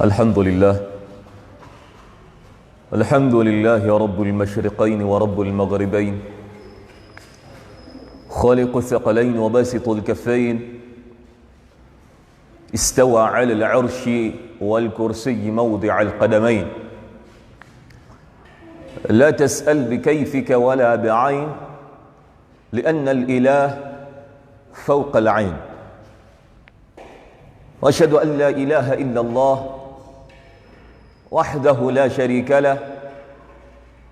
الحمد لله، الحمد لله رب المشرقين ورب المغربين، خالق الثقلين وباسط الكفين، استوى على العرش والكرسي موضع القدمين. لا تسأل بكيفك ولا بعين، لأن الإله فوق العين. وأشهد أن لا إله إلا الله وحده لا شريك له،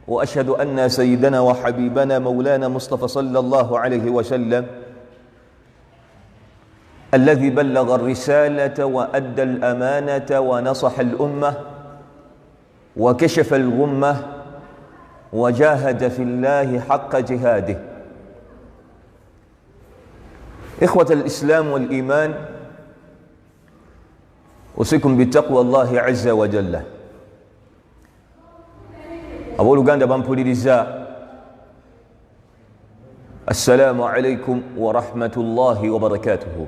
وأشهد أن سيدنا وحبيبنا مولانا مصطفى صلى الله عليه وسلم الذي بلغ الرسالة وأدى الأمانة ونصح الأمة وكشف الغمة وجاهد في الله حق جهاده. إخوة الإسلام والإيمان، أوصيكم بتقوى الله عز وجل. Abooluganda bampuliriza, assalamu alaikum warahmatullahi wabarakatuhu.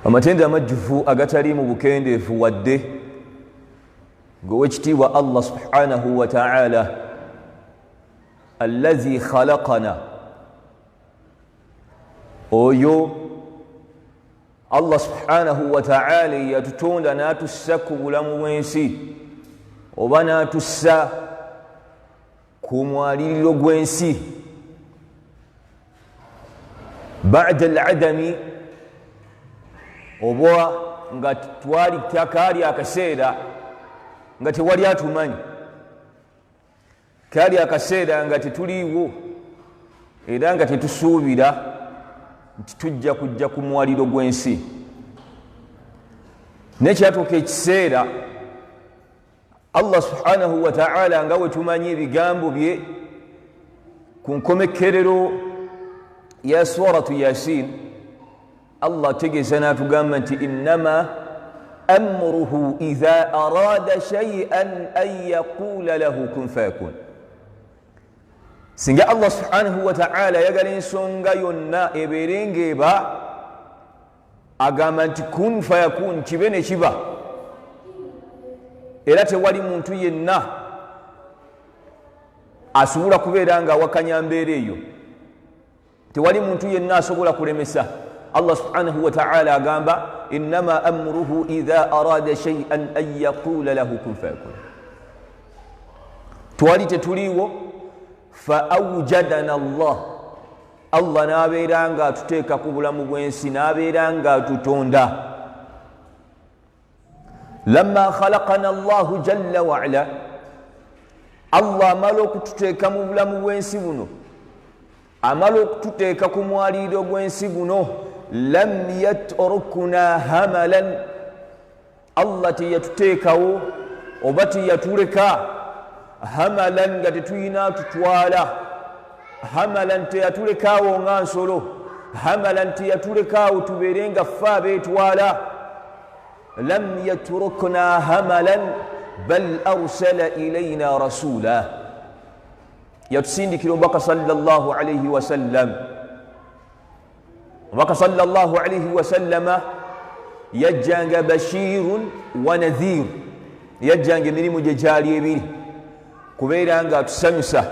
Amatendo amajjuvu agatali mu bukendeevu wadde g'owekitiibwa Allah subhanahu wa ta'ala, allazi khalaqana, oyo Allah subhanahu wa ta'ala yatutonda n'atussa ku bulamu bw'ensi oba n'atussa ku mwaliriro gw'ensi bada aladami, oba nga twali kaali akaseera nga tewali atumanyi, kaali akaseera nga tetuliiwo era nga tetusuubira nti tujja kujja ku mwaliro gw'ensi. Nekyatuuka ekiseera Allah subhanahu wa ta'ala, nga we tumanyi ebigambo bye ku nkomekkerero ya suratu Yasin, Allah ategeeza n'atugamba nti innama amruhu idha arada shay'an an yaqula lahu kun fayakun. Singa Allah subhanahu wa ta'ala ayagala ensonga yonna ebeere ng'eba, agamba nti kun fayakun, kibe ne kiba. Era tewali muntu yenna asobola kubeera nga awakanya mbeera eyo, tewali muntu yenna asobola kulemesa. Allah subhanahu wa ta'ala agamba innama amruhu idha arada shay'an an yaqula lahu kun fayakun. Twali tetuliiwo, fa awjadana Allah, Allah n'abeera nga atuteeka ku bulamu bw'ensi, n'abeera nga atutonda. Lamma khalaqana Allahu jalla waala, Allah amala okututeeka mu bulamu bw'ensi buno, amala okututeeka ku mwaliiro gw'ensi guno, lam yatrukuna hamalan, Allah teyatuteekawo oba teyatuleka hamalan nga tetulina atutwala, hamalan teyatulekaawo nga nsolo, hamalan teyatulekaawo tubeere nga ffe abeetwala. Lam yatrukna hamalan bal arsala ilayna rasula, yatusindikira omubaka sallallahu alaihi wasallam. Omubaka sallallahu alaihi wasallama yajjanga bashirun wa nadhir, yajjanga emirimu gye gyali ebiri, kubeera nga atusanyusa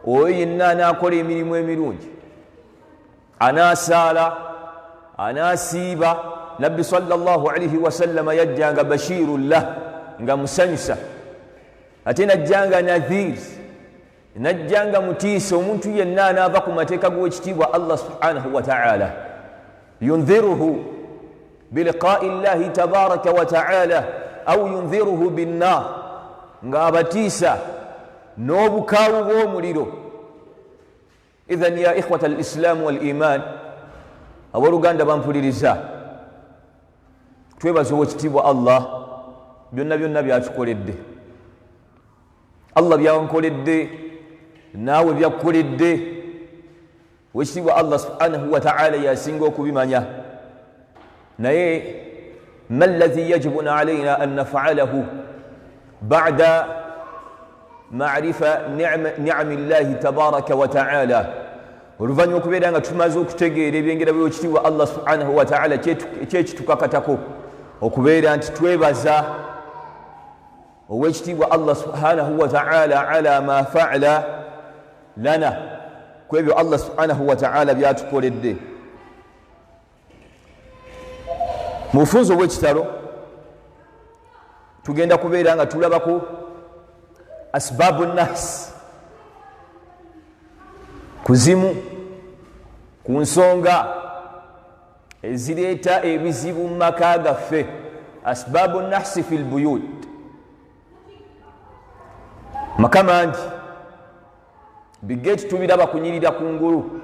oyo yenna anaakola emirimu emirungi, anaasaala, anaasiiba. Nabbi sallallahu alaihi wasallama yajjanga bashirullah, nga musanyusa, ate najjanga nadhir, najjanga mutiisa omuntu yenna anaava ku mateeka g'owekitiibwa Allah subhanahu wa ta'ala. Yundhiruhu biliqai llahi tabaraka wa ta'ala au yundhiruhu binnar, ng'abatiisa n'obukaawu bw'omuliro. Idhan ya ikhwata alislamu waliman, abooluganda bampuliriza, twebaza owekitiibwa Allah byonna byonna byatukoledde. Allah byankoledde naawe byakkoledde, owekitiibwa Allah subhanahu wa ta'ala yasinga okubimanya. Naye ma allazi yajibun alaina an nafalahu bada marifa ni'ami llahi tabaraka wa ta'ala, Oluvannyuma okubeera nga tumaze okutegeera ebyengera by'ekitiibwa Allah subhanahu wa ta'ala kyekitukakatako okubeera nti twebaza ow'ekitiibwa Allah subhanahu wa ta'ala ala ma fa'ala lana, ku ebyo Allah subhanahu wa ta'ala byatukoledde. Mu bufunze obw'ekitalo tugenda kubeera nga tulabako asbaabu nahs, kuzimu ku nsonga ezireeta ebizibu mu maka gaffe, asbaabu nahsi fi lbuyut. Maka mangi bigeti tubiraba kunyirira kungulu,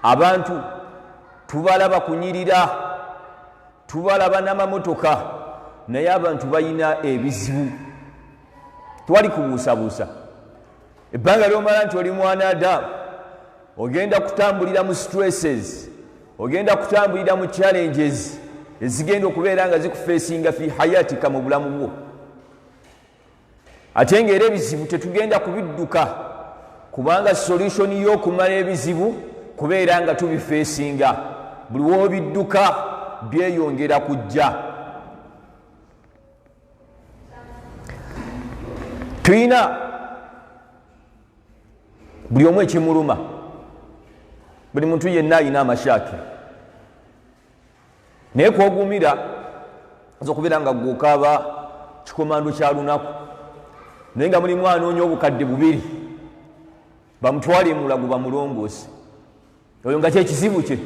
abantu tubalaba kunyirira, tubalaba n'amamotoka, naye abantu balina ebizibu. Tewali kubuusabuusa, ebbanga lyomala nti oli mwana Adamu ogenda kutambulira mu stresses, ogenda kutambulira mu challenges ezigenda okubeera nga zikufeesinga fi hayatika, mu bulamu bwo. Ate ng'era ebizibu tetugenda kubidduka, kubanga solution y'okumala ebizibu kubeera nga tubifeesinga. Buli w'obidduka byeyongera kujja. Tulina buli omu ekimuluma, buli muntu yenna alina amashaaki, naye kwogumira oyinza okubeera nga gwe okaaba kikomando kya lunaku, naye nga mulimu anoonya obukadde bubiri bamutwale emulago bamulongoose. Oyo nga kyekizibu kye.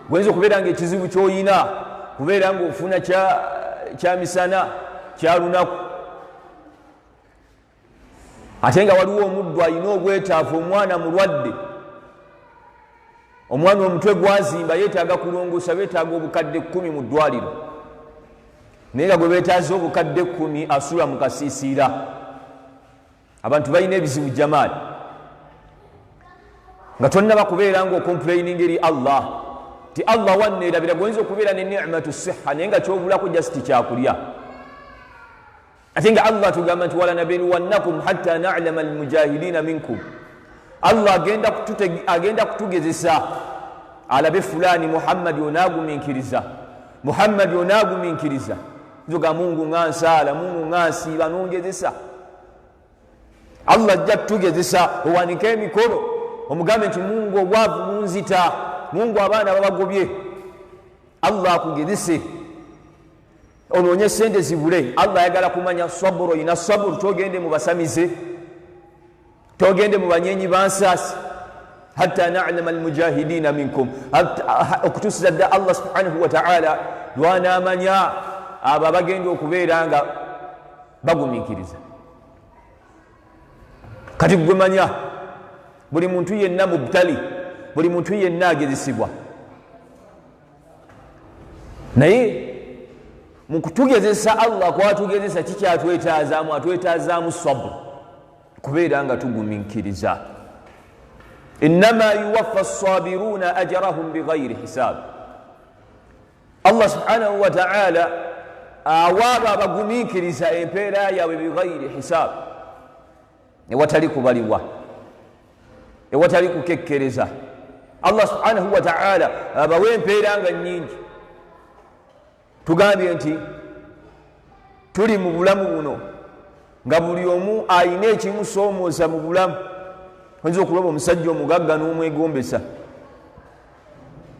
Gwenza okubeera nga ekizibu kyoyina kubeera nga ofuna kya misana kya lunaku, ate nga waliwo omuddu alina obwetaavu, omwana mulwadde, omwana omutwe gwazimba yeetaaga kulongoosa, beetaaga obukadde 10 mu ddwaliro, naye nga gwe beetaaza obukadde 10 asula mu kasiisiira. Abantu balina ebizibu jamaali, nga tonnaba kubeera ng'ocomplaininga eri Allah ti Allah wanneerabira. Gwoyinza okubeera ne ni'matu siha, naye nga kyobulako just kyakulya, ate nga Allah tugamba nti walanabluwannakum hatta na'lama almujahidina minkum. Allah agenda kutugezesa alabe fulani Muhammadi onaagumiikiriza, Muhammadi onaagumiikiriza. Nzoga Mungu nga nsaala, Mungu nga nsiiba, nongezesa. Allah ajja kutugezesa owanike emikolo omugambe nti Mungu obwavu bunzita, Mungu abaana babagobye. Allah akugezese onoonye sente zibule. Allah ayagala kumanya saburu, oyina saburu, togende mu basamize, togende mu banyenyi bansaasi, hatta na'lama almujahidina minkum, okutuusiza dda Allah subhanahu wa ta'ala lwanaamanya abo abagenda okubeera nga bagumiikiriza. Kati gwe manya buli muntu yenna mubtali, buli muntu yenna agezesebwa, naye mu kutugezesa Allah kwatugezesa kikyatwetaazaamu, atwetaazaamu sabr, kubeera nga tugumiikiriza. Innama yuwaffa as-sabiruna ajrahum bighayri hisab. Allah subhanahu wa ta'ala awaaba abagumiikiriza empeera yaabwe bighayri hisab, ewatali kubalibwa, ewatali kukekkereza. Allah subhanahu wa ta'ala abawa empeera nga nnyingi. Tugambye nti tuli mu bulamu buno nga buli omu alina ekimusoomooza mu bulamu. Oyinza okulaba omusajja omugagga n'omwegombesa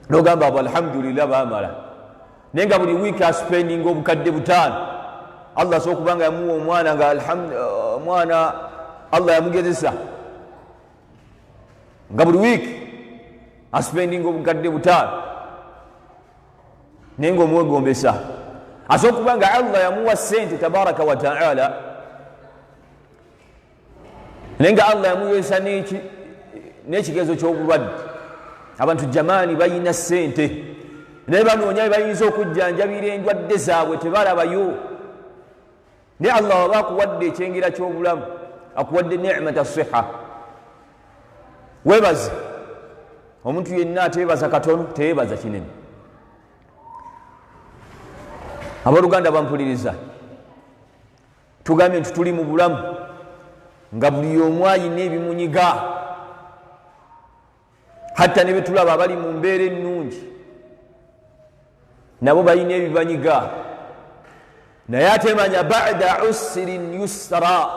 n'ogamba abo alhamdulillah baamala, naye nga buli wiiki aspendinga obukadde 5. Allah asobola okuba nga yamuwa omwana nga omwana Allah yamugezesa nga buli wiiki aspendinga obukadde 5, naye nga omwegombesa. Asobola okuba nga Allah yamuwa ssente tabaraka wa taala, naye nga Allah yamuyesa n'ekigezo ky'obulwadde. Abantu jamaani balina ssente naye banoonya bayinza okujjanjabira endwadde zaabwe, tebalabayo. Naye Allah waba akuwadde ekyengera ky'obulamu, akuwadde ni'mata siha, weebaze. Omuntu yenna ateebaza katono teyeebaza kinene. Abooluganda bampuliriza, tugambye nti tuli mu bulamu nga buli omu ayina ebimunyiga. Hatta ne betulaba abali mu mbeera ennungi nabo balina ebibanyiga, naye ate manya bada usrin yusra,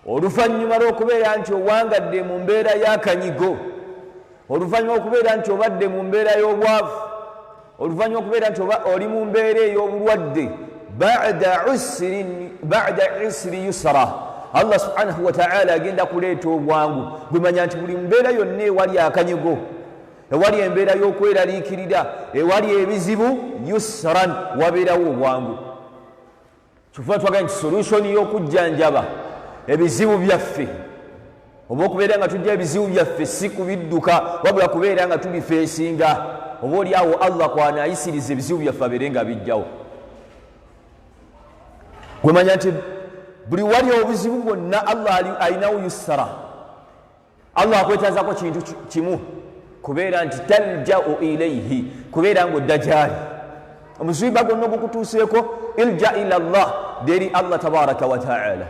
oluvannyuma lw'okubeera nti owangadde mu mbeera y'akanyigo, oluvannyuma lw'okubeera nti obadde mu mbeera y'obwavu, oluvannyuma lw'okubeera nti oli mu mbeera ey'obulwadde, bada usri yusra, Allah subhanahu wataala agenda kuleeta obwangu. Gwemanya nti buli mbeera yonna ewali akanyigo, ewali embeera y'okweraliikirira, ewali ebizibu, yusran, wabeerawo obwangu. Kyova twagala nti solution y'okujjanjaba ebizibu byaffe oba okubeera nga tujja ebizibu byaffe si kubidduka, wabula kubeera nga tubifeesinga, oba oli awo Allah kwanaayisiriza ebizibu byaffe abeere nga bijjawo. Gwemanya nti buli wali obuzibu bwonna Allah alinawo yusra. Allah akwetaazako kintu kimu, kubeera nti taljau ilaihi, kubeera ng'odda gyali. Omuziba gwonna ogukutuuseeko, ilja ila llah, deri Allah tabaraka wataala.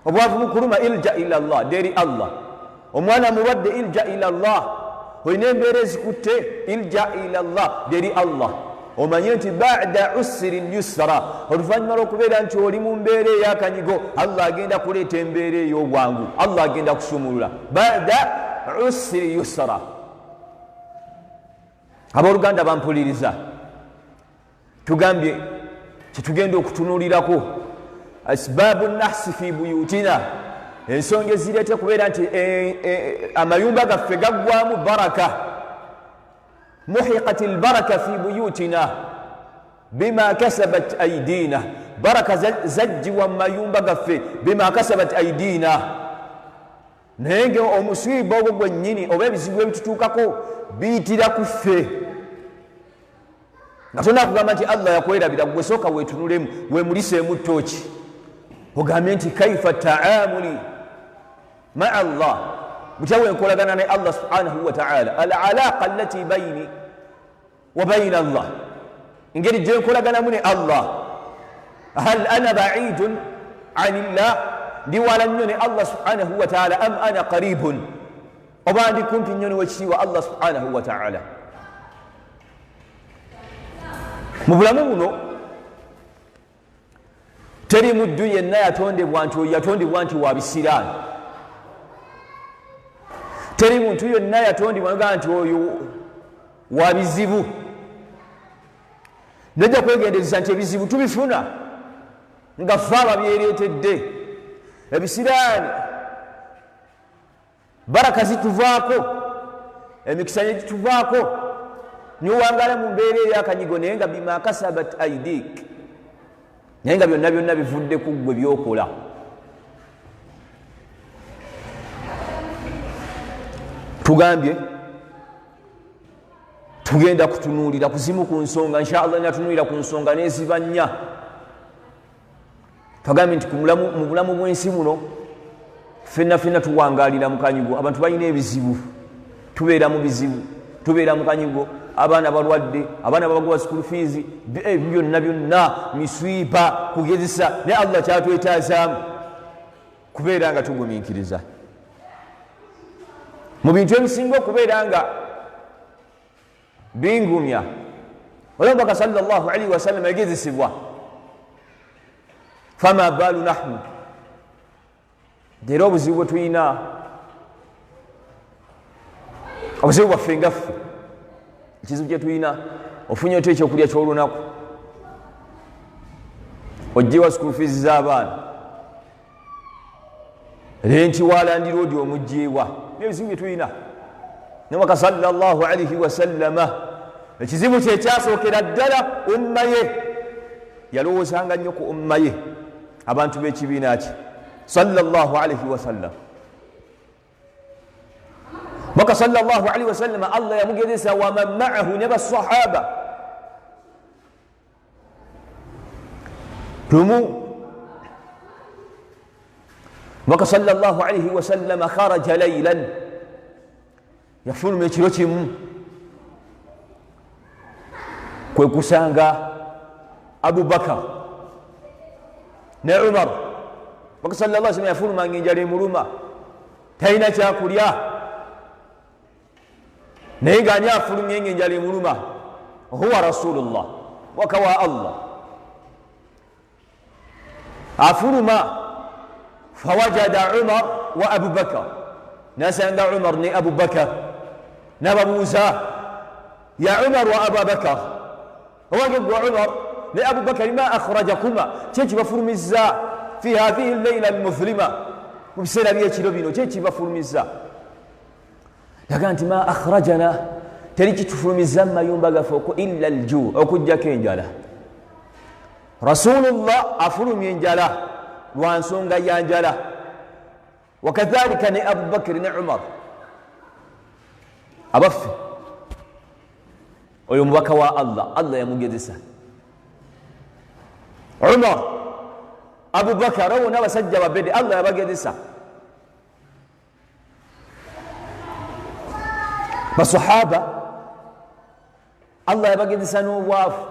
Obwavu bukuluma, ilja ila llah, deri Allah. Omwana mulwadde, ilja ila llah. Olina embeera ezikutte, ilja ila llah, deri Allah. Omanye nti bada usrin yusra, oluvannyuma lw'okubeera nti oli mu mbeera ey'akanyigo, Allah agenda kuleeta embeera ey'obwangu, Allah agenda kusumulula. Bada usri yusra. Abooluganda bampuliriza, tugambye kyetugenda okutunuulirako asbaabu nahsi fi buyutina, ensonga ezireeta kubeera nti amayumba gaffe gaggwamu baraka. Muhiqat lbaraka fi buyutina bima kasabat aidina, baraka zajjiwa mu mayumba gaffe bima kasabat aidina. Naye nga omuswiba ogwo gwennyini oba ebizibu ebitutuukako biyitira ku ffe, nga tonna kugamba nti Allah yakwerabira. Gwe sooka weetunulemu, weemuliseemu ttooki, ogambye nti kaifa taamuli maa Allah, butya wenkolagana ne Allah subhanahu wataala, al alaqa allati baini wa baina Allah, engeri gyenkolaganamu ne Allah. Hal ana baidun anillah, ndi wala nnyo ne Allah subhanahu wataala, am ana qaribun, oba ndi kumpi nnyo newekitiibwa Allah subhanahu wataala. Mu bulamu buno teri muddu yenna yatondebwa nti oyo yatondebwa nti wa bisiraani. Teri muntu yenna yatondebwa nga nti oyo wa bizibu. Najja kwegendereza nti ebizibu tubifuna nga ffe ababyereetedde. Ebisiraani baraka zituvaako, emikisa negituvaako, niwangala mu mbeera ey'akanyigo, naye nga bima kasabat aidik, naye nga byonna byonna bivudde ku ggwe byokola. Tugambye tugenda kutunuulira kuzimu ku nsonga, inshallah natunuulira ku nsonga n'eziba nnya. Twagambye nti mu bulamu bw'ensi muno ffenna ffenna tuwangaalira mu kanyigo. Abantu balina ebizibu, tubeera mu bizibu, tubeera mu kanyigo, abaana balwadde, abaana babagoba school fees, ebyo byonna byonna miswiba kugezesa. Naye Allah kyatwetaazaamu kubeera nga tugumiikiriza mu bintu ebisinga okubeera nga bingumya. Olwomubaka sallallahu alaihi wasallam yagezesebwa, fama baalu nahnu. Era obuzibu bwe tulina, obuzibu bwaffe nga ffe, ekizibu kye tulina, ofunye otya ekyokulya ky'olunaku, ojjewa school fees z'abaana, renti walandira odi omugjewa, ebizibu bye tulina. Nabaka sallallahu alaihi wasallama ekizibu kye kyasookera ddala umma ye, yalowoozanga nnyo ku umma ye, abantu b'ekibiina kye sallallahu alaihi wasallam. Baka sallallahu alaihi wasallam Allah yamugezesa waman maahu ne basahaba. Lumu Baka sallallahu alaihi wasallam kharaja laylan, yafuluma ekiro kimu kwe kusanga Abubakar ne Umar. Baka sallallahu alaihi wasallam yafuluma ng'enjala emuluma, talina kyakulya. Naye ng'ani afulumye ng'enjala emuluma? Huwa Rasulullah, waka wa Allah. Afuluma, fawajada Umar wa Abubakar, nasanga Umar ne Abubakar, n'ababuuza, ya Umar wa Abubakar, owange gwe Umar ne Abubakari, ma akhrajakuma, ki ekibafulumizza fi hathihi lleila almuthlima, mu biseera by'ekiro bino ki ekibafulumizza? Yaga nti ma akhrajana, teri kitufulumizza mu mayumba gaffe illa aljuu, okuggyako enjala. Rasulullah afulumya enjala lwa nsonga ya njala, wakadhalika ne Abubakari ne Umar. Abaffe, oyo mubaka wa Allah, Allah yamugezesa. Umar, Abubakar, abo n'abasajja babede Allah yabagezesa. Basahaba Allah yabagezesa n'obwavu,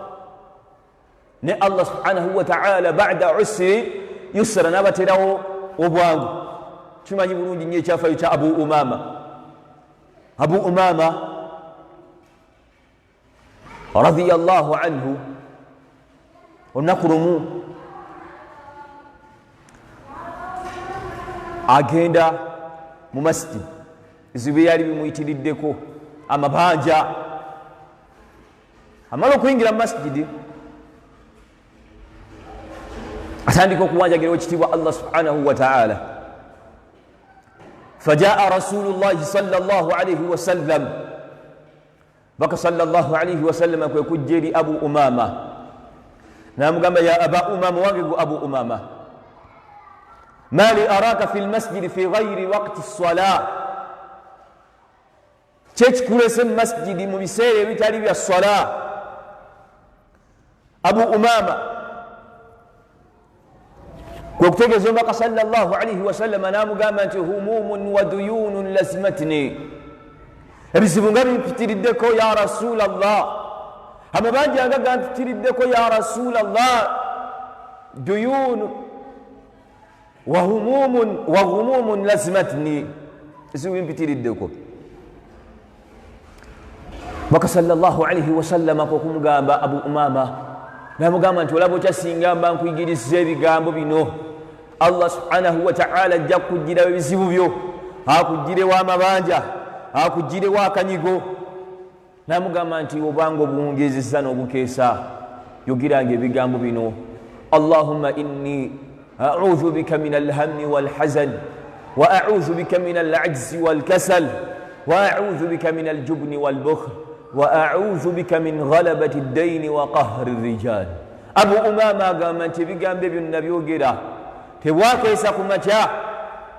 ne Allah subhanahu wa ta'ala ba'da usri yusra, n'abaterawo obwangu. Kimanyi bulungi nnyo ekyafayo kya Abu Umama. Abu Umama radiyallahu anhu, olunaku lumu agenda mu masjid, ebizibu byali bimuyitiriddeko, amabanja. Amala okuyingira mu masjidi, atandika okuwanjagira ekitiibwa Allah subhanahu wa ta'ala. Fajaa Rasulullahi sallallahu alaihi wasallam, baka sallallahu alaihi wasallam kwe kujja eri Abu Umama, n'amugamba, ya Aba Umama, wange gwe Abu Umama, mali araka fi lmasjidi fi ghairi waqti ssala, kyekikulese mu masjidi mu biseera ebitali bya ssala? Abu Umama kwe kutegeeza omubaka sallallahu alaihi wasallama, n'amugamba nti humumun wa duyunun lazimatni, ebizibu nga bimpitiriddeko ya Rasulallah, amabanja nga gampitiriddeko ya Rasulallah, duyunu wa humumun lazimatni, ebizibu bimpitiriddeko. Baka sallallahu alaihi wasallama kwe kumugamba Abu Umama, n'amugamba nti olaba otya singa mba nkuyigiriza ebigambo bino, Allah subhanahu wa ta'ala ajja kukuggyirawo ebizibu byo, akuggirewo amabanja, akuggirewo akanyigo. N'amugamba nti obanga obuwungezesa n'obukeesa, yogeranga ebigambo bino, Allahumma inni a'udhu bika min alhammi walhazan, wa a'udhu bika min alajzi walkasal, wa a'udhu bika min aljubni walbukhl, wa a'udhu bika min ghalabati ddaini wa qahri rijal. Abu Umama agamba nti ebigambo ebyo nabyogera tebwakeesa ku makya,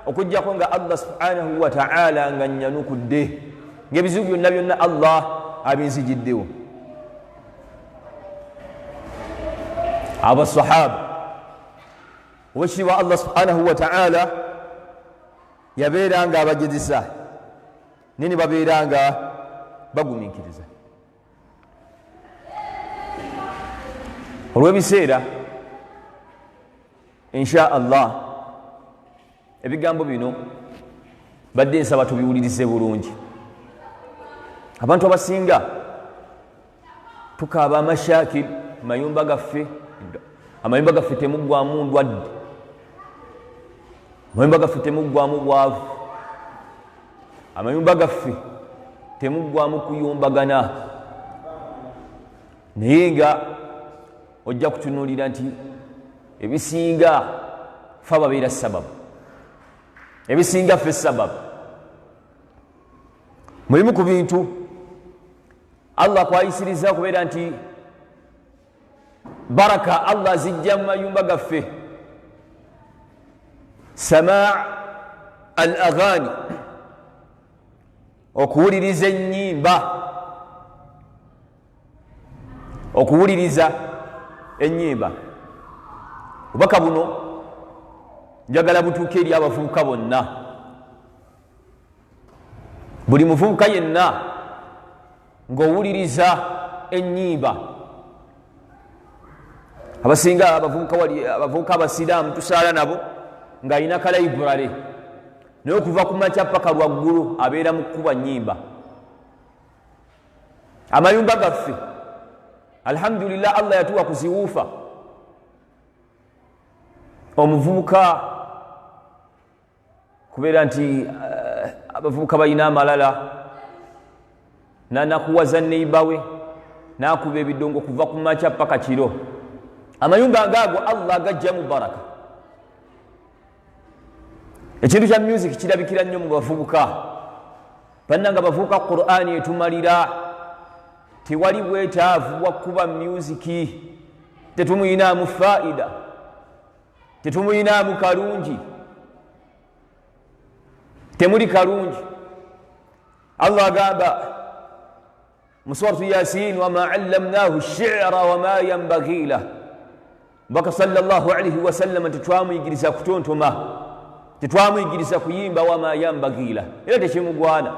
okuggyako nga Allah subhanahu wa ta'ala nga nnyanukudde, ng'ebizibu byonna byonna Allah abinzijiddewo. Abasahaba owekitiibwa Allah subhanahu wa ta'ala yabeera nga abagezesa, naye ne babeera nga bagumiikiriza. Olw'ebiseera, insha Allah, ebigambo bino badde nsaba tubiwulirize bulungi. Abantu abasinga tukaaba amashakil mayumba gaffe, amayumba gaffe temuggwamu ndwadde, amayumba gaffe temuggwamu bwavu, amayumba gaffe temuggwamu kuyumbagana. Naye nga ojja kutunuulira nti ebisinga fe ababeera sababu, ebisinga ffe sababu. Mulimu ku bintu Allah kwayisiriza okubeera nti baraka Allah zijja mu mayumba gaffe, samaa al aghani, okuwuliriza ennyimba, okuwuliriza ennyimba. Obubaka buno njagala butuuke eri abavubuka bonna. Buli muvubuka yenna ng'owuliriza ennyimba, abasinga abavubuka wali, abavubuka abasiraamu tusaala nabo ng'alina ka library, naye okuva ku makya paka lwaggulu abeera mu kkuba nnyimba. Amayumba gaffe, alhamdulillah, Allah yatuwa kuziwuufa. Omuvubuka kubeera nti abavubuka balina amalala, nanakuwaza neiba we, nakuba ebidongo kuva ku makya paka kiro. Amayumba ngaago Allah agajjamu baraka. Ekintu kya music kirabikira nnyo mu bavubuka. Bannanga bavubuka, Qur'ani etumalira, tewali bwetaavu bwa kuba musiki. Tetumuyinaamu faida, tetumuyinaamu kalungi, temuli kalungi. Allah agamba mu Suratu Yasin, wama allamnahu shira wama yambagi lah. Mbaka sallallahu alaihi wasallama tetwamuyigiriza kutontoma, tetwamuyigiriza kuyimba, wama yambagi lah, era tekimugwana.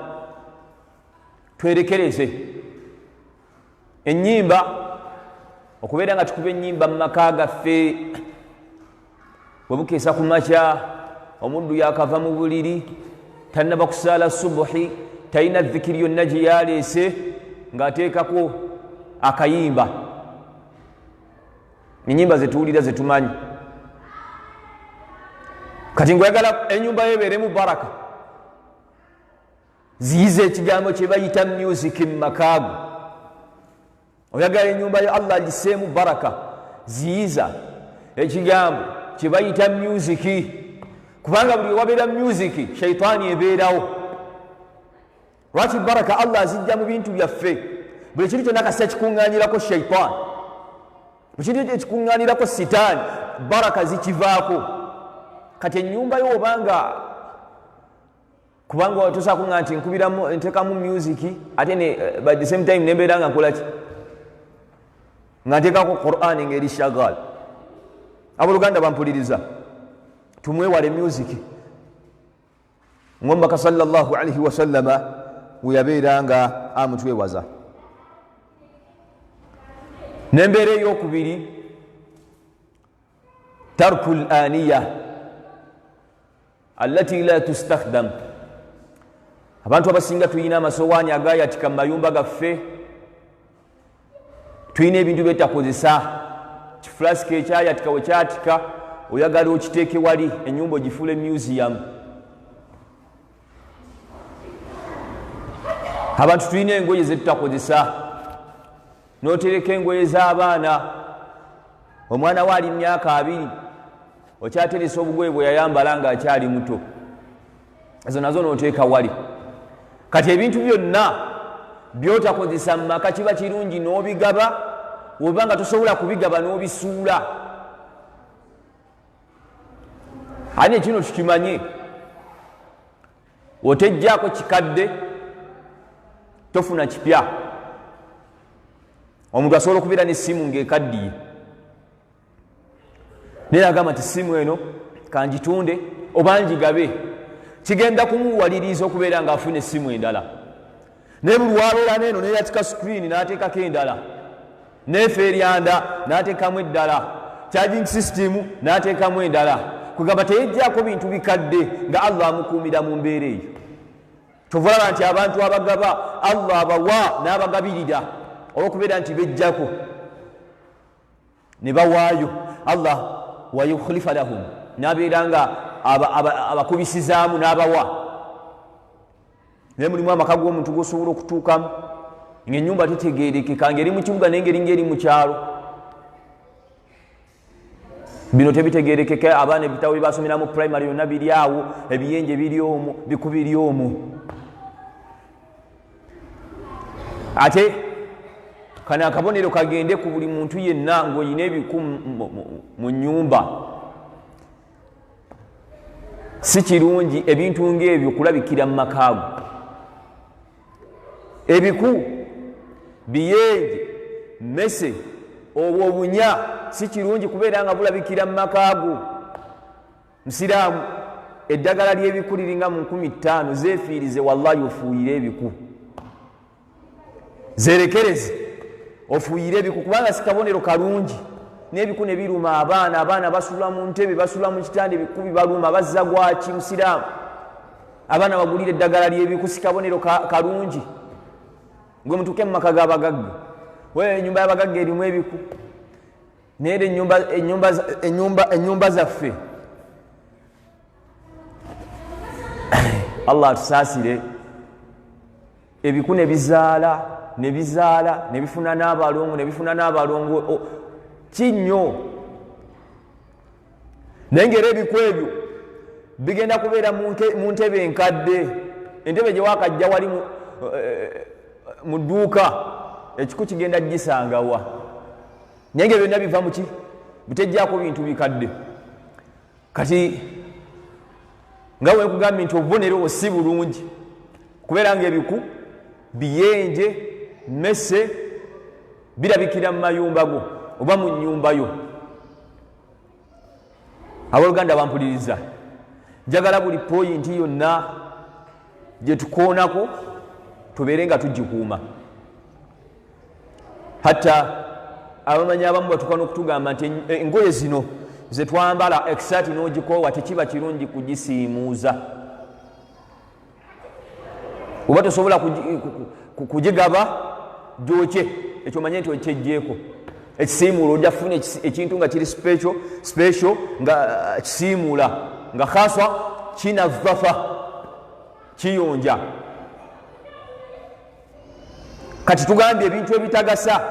Twerekereze ennyimba, okubeera nga tukuba ennyimba mu maka gaffe. Bwe bukeesa ku makya, omuddu yakava mu buliri, tannaba kusaala subuhi, talina dhikiri yonna gye yaleese, ng'ateekako akayimba. Enyimba zetuwulira zetumanyi. Kati ngaoyagala enyumba yo ebeeremu baraka, ziyiza ekigambo kye bayita music mu makaago. Oyagala enyumba yo Allah agiseemu baraka, ziyiza ekigambo kye bayita music, kubanga buli wabeera music shaitaani ebeerawo. Lwaki baraka Allah azijja mu bintu byaffe? Buli kintu kyonna kasita kikuŋŋaanyirako shaitaani, buli kintu ekikuŋŋaanirako sitaani, baraka zikivaako. Kati ennyumba yo obanga, kubanga tosobola kuŋŋa nti nkubiramu, nteekamu music, ate by the same time nembeera nga nkolaki, nga nteekako Quran ngeri shagal. Abooluganda bampuliriza, tumwewale music, ng'omubaka sallallahu alaihi wasallama we yabeera nga amutwewaza. N'embeera eyokubiri, tarku l aniya allati la tustakhdam. Abantu abasinga tulina amasowaani agayatika mu mayumba gaffe, tulina ebintu byetakozesa. Kifulasika ekyayatika wekyatika, oyagala okiteeke wali, enyumba ogifuule museum. Abantu tulina engoye zetutakozesa, notereka engoye z'abaana. Omwana we ali myaka 20, okyateresa obugoye bwe yayambala ng'akyali muto, ezo nazo noteeka wali. Kati ebintu byonna byotakozesa mu maka kiba kirungi n'obigaba, oba nga tosobola kubigaba n'obisuula. Ani ekino tukimanye, otejjaako kikadde tofuna kipya. Omuntu asobola okubeera n'essimu ng'ekaddiye, naye agamba nti simu eno kangitunde oba ngigabe, kigenda kumuwaliriza okubeera ng'afuna essimu endala. Naye buli wabeera neeno neyatika screen n'ateekako endala, neefa eryanda n'ateekamu eddala, charging system n'ateekamu endala, kwegamba teyejjaako bintu bikadde, nga Allah amukuumira mu mbeera eyo. Kyova olaba nti abantu abagaba Allah abawa n'abagabirira, olw'okubeera nti bejjako ne bawaayo. Allah wayukhlifa lahum, n'abeera nga abakubisizaamu n'abawa. Naye mulimu amaka g'omuntu g'osobola okutuukamu ng'ennyumba tetegeerekeka, ng'eri mu kibuga naye ngeri ng'eri mu kyalo. Bino tebitegeerekeka. Abaana ebitabo bye basomera mu primary byonna biri awo, ebiyenje biri omwo, bikubiri omwo. Ate kano akabonero kagende ku buli muntu yenna ng'olina ebiku mu nnyumba. Si kirungi ebintu ng'ebyo kulabikira mu makaago. Ebiku, biyenje, mmese, obwo obunya, si kirungi kubeera nga bulabikira mu makaago. Musiraamu, eddagala ly'ebiku liringa mu 5000, zeefiirize wallahi, ofuuyire ebiku, zerekereze ofuuyire ebiku, kubanga si kabonero kalungi. N'ebiku ne biruma abaana, abaana basula mu ntebe, basula mu kitanda, ebiku bibaluma, bazza gwaki? Musiraamu, abaana bagulire eddagala ly'ebiku, si kabonero kalungi. Gwe mutuuke mu maka g'abagagga, we ennyumba y'abagagga erimu ebiku, naye era ennyumba zaffe, Allah atusaasire, ebiku ne bizaala ne bizaala ne bifuna n'abalongo ne bifuna n'abalongo kinnyo. Naye ng'era ebiku ebyo bigenda kubeera mu ntebe enkadde, entebe gye wakajja wali mu dduuka, ekiku kigenda gisangawa. Naye nga byonna biva muki? Bitejjaako bintu bikadde. Kati nga wenkugambye nti obubonero si bulungi kubeera nga ebiku biyenje mmese birabikira mu mayumba go oba mu nnyumba yo. Abooluganda bampuliriza, njagala buli poyinti yonna gye tukoonako tubeere nga tugikuuma. Hatta abamanyi abamu batuuka n'okutugamba nti engoye zino ze twambala ekisaati n'ogikoowa tekiba kirungi kugisiimuuza, oba tosobola kugigaba gyokye, ekyo omanye nti okyejjeeko. Ekisiimuula ojja kufuna ekintu nga kiri special nga kisiimuula nga khaswa kinavafa kiyonja. Kati tugambye ebintu ebitagasa,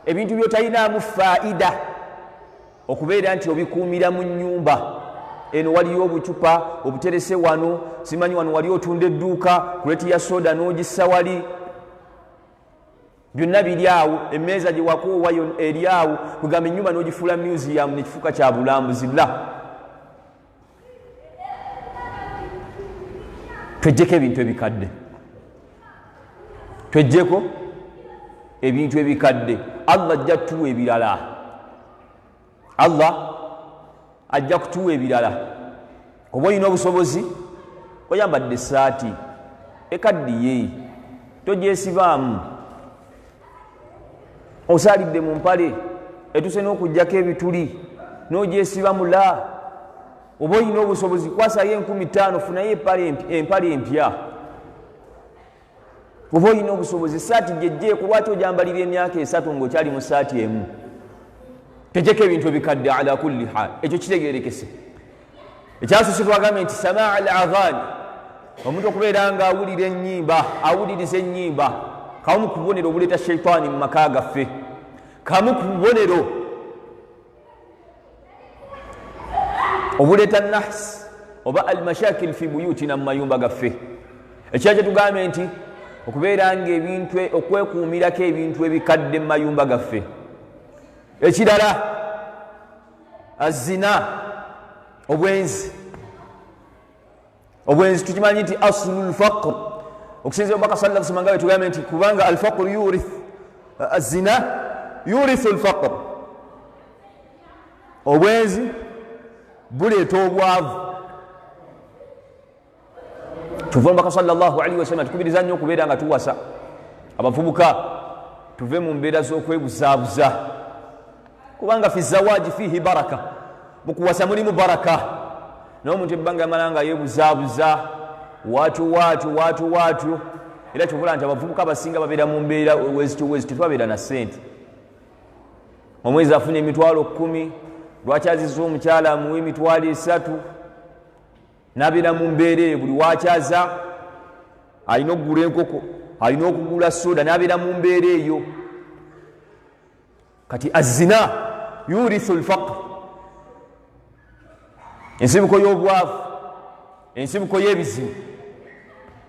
ebintu byotalinamu faida, okubeera nti obikuumira mu nnyumba eno. Waliyo obucupa obuterese wano, simanyi wano wali otunda edduuka, kureti ya soda n'ogissa wali, byonna biri awo, emmeeza gye wakoowa eri awo, kugamba ennyumba n'ogifuula museum nekifuuka kya bulambuzi. La, twejjeko ebintu ebikadde, twejjeko ebintu ebikadde. Allah ajja kutuwa ebirala, Allah ajja kutuwa ebirala. Oba olina obusobozi, oyambadde essaati ekaddiye togyesibaamu, osaalidde mu mpale etuse n'okuggyako ebituli n'ogyesiba mula. Oba olina obusobozi, kwasayo 5000 funayo empale empya. Oba olina obusobozi, saati gyejjeeko, lwaki ogyambalira emyaka 3 ng'okyali mu saati emu? Tejjeko ebintu ebikadde. Ala kulli hal, ekyo kitegerekese. Ekyasoose twagambye nti samaa al aghani, omuntu okubeera nga awulira ennyimba, awuliriza ennyimba, kamu ku bubonero obuleeta sheitaani mu maka gaffe, kamu ku bubonero obuleeta nahs oba almashakil fi buyutina, mu mayumba gaffe. Ekira kyetugambye nti okubeera nga ebintu, okwekuumirako ebintu ebikadde mu mayumba gaffe. Ekirala azina, obwenzi. Obwenzi tukimanyi nti aslu lfaqr, okusinzira omubaka salla sallam nga bwetugambye nti kubanga alfaqr yurith azina yurithu lfaqr, obwenzi buleeta obwavu. Tuva omubaka sallallahu alaihi wasallam tukubiriza nnyo okubeera nga tuwasa abavubuka, tuve mu mbeera z'okwebuzaabuza, kubanga fi zawaji fihi baraka, mu kuwasa mulimu baraka. Naye omuntu ebbanga yamala nga yeebuzaabuza waatyo waatyo waatyo waatyo, era kyovula nti abavubuka abasinga babeera mu mbeera wezityo wezityo, tebabeera na ssente. Omwezi afuna 100,000, lwaki azizza omukyala amuwa 30,000 n'abeera mu mbeera eyo? Buli wakyaza alina okugula enkoko, alina okugula soda, n'abeera mu mbeera eyo. Kati azina yurithu lfaqr, ensibuko y'obwavu, ensibuko y'ebizibu,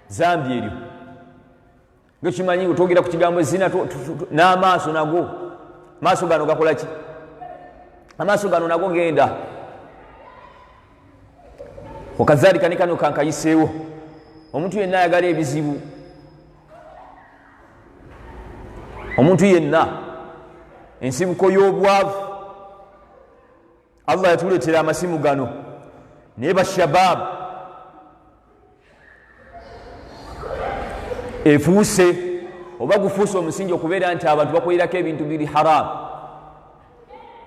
zambi eryo. Ngakimanyi otwogera ku kigambo zina n'amaaso nago, maaso gano gakola ki? Amaaso gano nago genda wakazalika. Ne kano kankayiseewo, omuntu yenna ayagala ebizibu, omuntu yenna ensibuko y'obwavu, Allah yatuleetera amasimu gano, naye bashababu efuuse oba gufuuse omusingi okubeera nti abantu bakolerako ebintu biri haramu.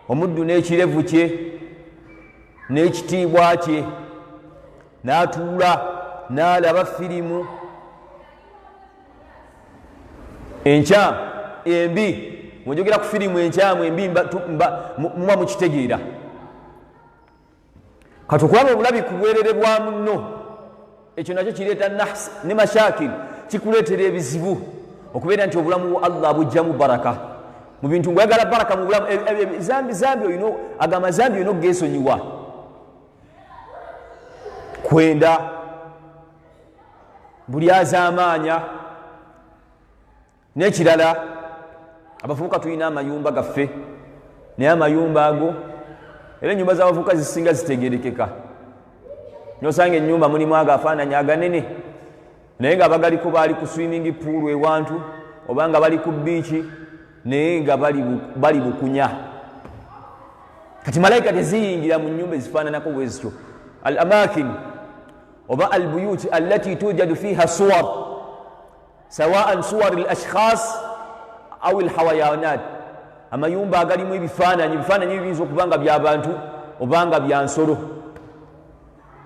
Omuddu n'ekirevu kye n'ekitiibwa kye n'atuula n'alaba firimu. Enkyamu embi, mwenjogera ku firimu enkyamu embi muba mukitegeera. Kati okulaba obulabi ku bwerere bwa munno, ekyo nakyo kireeta nahs ne mashakil, kikuleetera ebizibu okubeera nti obulamu bwa Allah bujjamu baraka mu bintu. Ng'oyagala baraka mu bulamu, zambi zambi olina, agamba zambi olina okugeesonyiwa, kwenda buli azaamaanya. N'ekirala, abavubuka tulina amayumba gaffe, naye amayumba ago, era ennyumba z'abavubuka zisinga zitegerekeka. Nosanga ennyumba mulimu agafaananyi aganene, naye nga bagaliko baali ku swimming pool ewantu, oba nga bali ku biiki, naye nga bali bukunya. Kati malayika teziyingira mu nyumba ezifaananako bwe zityo. Al amakin oba al buyuti allati tujadu fiha suwar, sawaan suwar al ashkhas au al hawayanat, amayumba agalimu ebifaananyi, ebifaananyi biyinza okuba nga byabantu oba nga bya nsolo.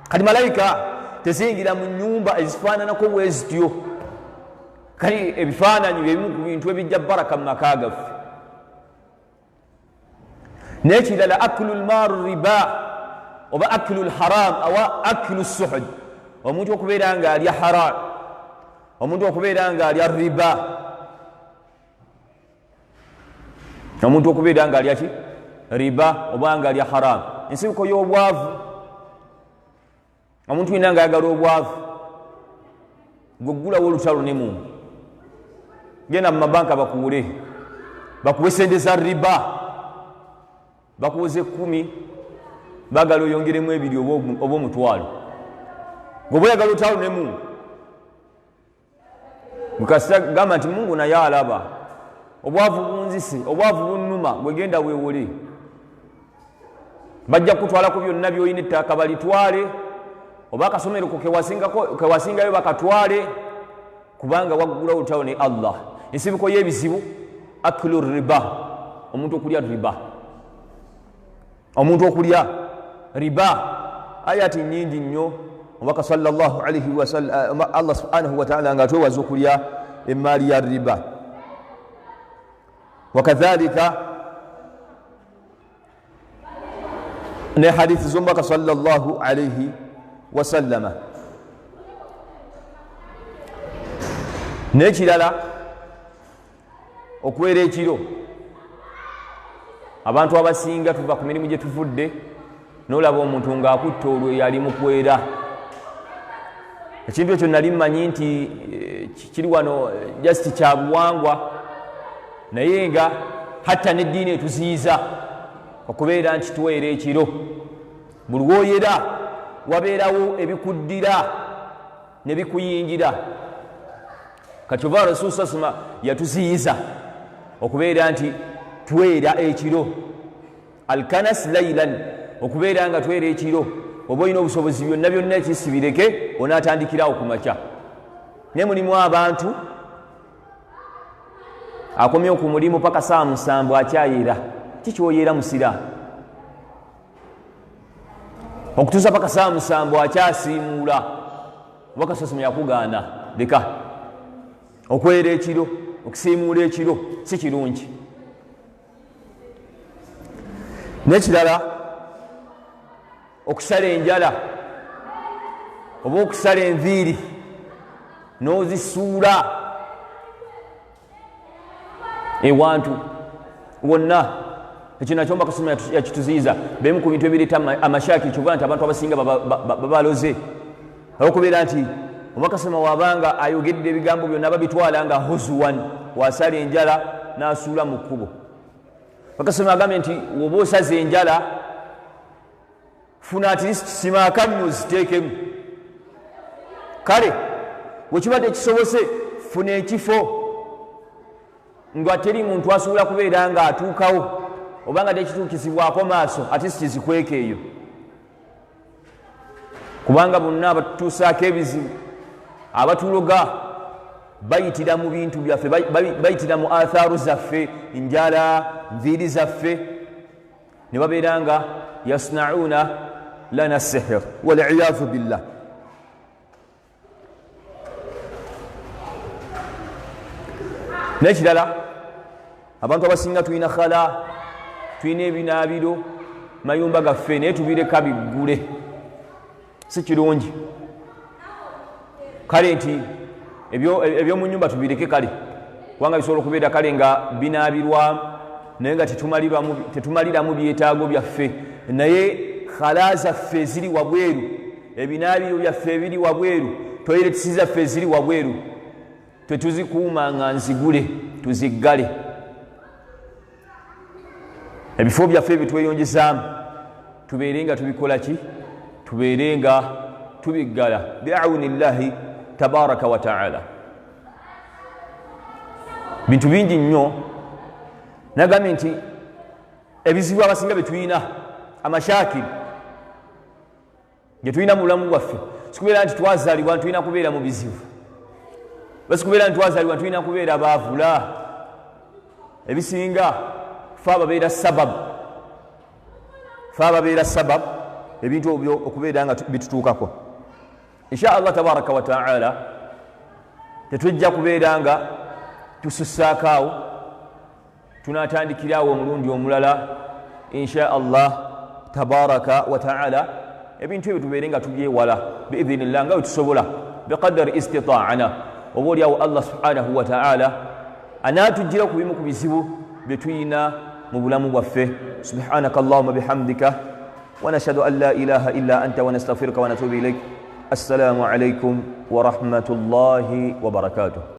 Kati malayika teziyingira mu nyumba ezifaananako bwe zityo. Kali ebifaananyi byebimu ku bintu ebijja baraka mu maka gaffe. N'ekirala, akulu lmaaru riba oba akulu lharam awa akulu suhud, omuntu okubeera nga alya haram, omuntu okubeera nga alya riba, omuntu okubeera nga alya ki riba oba nga alya haram, ensibuko y'obwavu. Omuntu yenna nga ayagala obwavu, gweggulawo olutalo ne Mungu, genda mu mabanka bakuwule, bakuwe sente za riba, bakuwoza 10, bagala oyongeremu 2 oba 1000. Gwe oyagala olutalo ne Mungu, mukasita gamba nti Mungu naye alaba, obwavu bunzise, obwavu bunnuma, gwegenda weewole. Bajja kutwala ku byonna by'olina, ettaka balitwale, oba akasomero ko kewasingayo bakatwale, kubanga waggulawo olutalo ne Allah. Ensibuko y'ebizibu akulu riba, omuntu okulya riba, omuntu okulya riba. Ayati nyingi nnyo omubaka sallallahu alaihi wasallam, Allah subhanahu wa ta'ala nga atwewaza okulya emmaali ya riba. Wakadhalika ne hadithi z'omubaka sallallahu alaihi wasallama. N'ekirala, okwera ekiro. Abantu abasinga tuva ku mirimu gye tuvudde, n'olaba omuntu ng'akutta olwo yali mu kwera. Ekintu ekyo nali mmanyi nti kiri wano just kya buwangwa, naye nga hatta n'eddiini etuziyiza okubeera nti tuweera ekiro. Buli lwoyera wabeerawo ebikuddira ne bikuyingira. Kati ova Rasul sasuma yatuziyiza okubeera nti twera ekiro, alkanas lailan, okubeera nga twera ekiro. Oba olina obusobozi, byonna byonna ekisibireke, onaatandikirawo ku makya. Naye mulimu abantu akomye ku mulimu paka saa 7 akyayera. Kikyoyera musira okutuusa paka saa 7 akyasiimuula. Obaka sasoma yakugaana, leka okwera ekiro, okusiimuula ekiro si kirungi. N'ekirala, okusala enjala oba okusala enviiri n'ozisuula ewantu wonna, ekyo nakyo mbakasoma yakituziyiza. Bemu ku bintu ebireeta amashaki, kyova nti abantu abasinga babaloze olwokubeera nti omubakasoma wabanga ayogedde ebigambo byonna babitwala nga huzuwan, wasala enjala n'asuula mu kkubo. Bakasoma agambye nti woba osaza enjala, funa at least sima akannyo oziteekemu. Kale wekiba tekisobose, funa ekifo nga teri muntu asobola kubeera nga atuukawo, oba nga tekituukizibwako maaso, at least zikweka eyo, kubanga bonna abatutuusaako ebizibu, abatuloga, bayitira mu bintu byaffe, bayitira mu athaaru zaffe, njala, nviiri zaffe, ne babeera nga yasnauna lana sihir, waliyathu billah. N'ekirala, abantu abasinga tulina khala, tulina ebinaabiro mayumba gaffe, naye tubireka biggule, si kirungi. Kale nti ebyomu nyumba tubireke, kale kubanga bisobola okubeera kale nga binaabirwamu, naye nga tetumaliramu byetaago byaffe. Naye khala zaffe eziri wabweru, ebinaabiro byaffe ebiri wabweru, toiletisi zaffe eziri wabweru, tetuzikuuma nga nzigule, tuziggale. Ebifo byaffe ebitweyongezaamu tubeere nga tubikola ki? Tubeere nga tubiggala biauni llahi tabaraka wa taala. Bintu bingi nnyo. Nagambye nti ebizibu abasinga byetulina, amashakiri gyetulina mu bulamu bwaffe, sikubeera nti twazaalibwa ntulina kubeera mu bizibu, basikubeera nti twazaalibwa ntulina kubeera baavula. Ebisinga fe ababeera sababu, fe ababeera sababu ebintu ebyo okubeera nga bitutuukako. Insha Allah tabaraka wa taala tetujja kubeera nga tusussaako awo, tunatandikirawo omulundi omulala insha Allah tabaraka wa taala. Ebintu ebyo tubeere nga tubyewala biidhinillah nga wetusobola, biqadari istitaana. Oba oliawo Allah subhanahu wa taala anaatujjira ku bimu ku bizibu bye tuyina mu bulamu bwaffe. Subhanaka allahuma bihamdika wa nashhadu an la ilaha illa anta wa nastaghfiruka wa natubu ilaik. Assalamu alaikum wa rahmatullahi wa barakatuh.